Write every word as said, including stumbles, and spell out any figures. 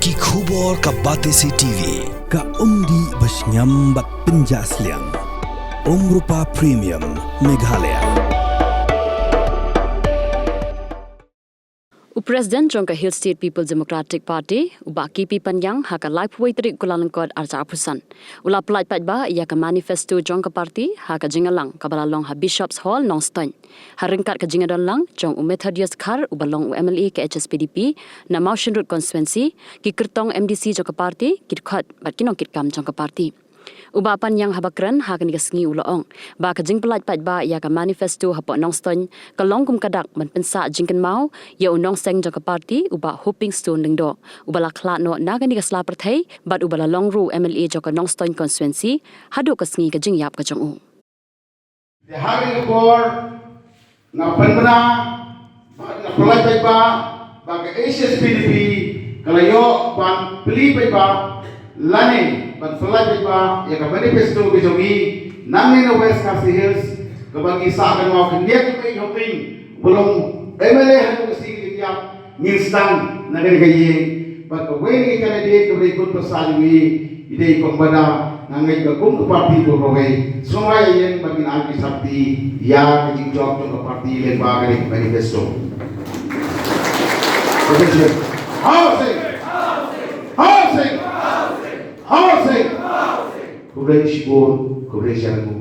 Ki khubor ka Batesi T V, ka umdih ba shngiam bad pynjah sliang. Umrupa Premium, Meghalaya. U President jong ka Hill State People Democratic Party, u Bah K P Panyang, ha ka laiphew tarik Kyllalyngkot arhajar arphew san, u la pyllait paidbah ïa ka manifesto jong ka party ha ka jingïalang kaba la long ha Bishops Hall, Nongstoiñ. Ha ryngkat ka jingïadon lang jong u Methodius Dkhar, uba long u M L A ka H S P D P na Mawshynrut constituency, ki kyrtong M D C jong ka party, ki dkhot bad ki nongkitkam jong ka party. U Bah Panyang haba kren ha kane ka sngi u la ong ba ka jingpyllait paidbah ïa ka manifesto hapoh Nongstoiñ ka long kum ka dak ban pynsah jingkynmaw ïa u nongseng jong ka party, u Bah Hopingstone Lyngdoh, uba la khlad noh na kane ka sla pyrthei bad uba la long ruh M L A jong ka Nongstoiñ constituency haduh ka sngi ka jingïap ka jong u. Te ha kane ka por nga pynbna bad nga pyllait paidbah ba ka H S P D P ka la ïoh ban plie paidbah lane ban pyllait paidbah ïa ka manifesto ka jong ngi nangne na West Khasi Hills, kaba ngi sah kynmaw khyndiat ïa u Bah Hoping, uba long M L A haduh ka sngi ka jingïap. Ngin sdang na kane ka ïing bad kawei na ki candidate kaba dei khun pyrsa jong ngi, i dei kong Bada. Nga ngeit ba kum ka party kaba kawei, sngewbha ïa ïeng bad ngin ai ki sakti ïa ka jingjop jong ka party lyngba kane ka manifesto. Housing! Housing! Housing! Khublei shibun, khublei shihajar nguh.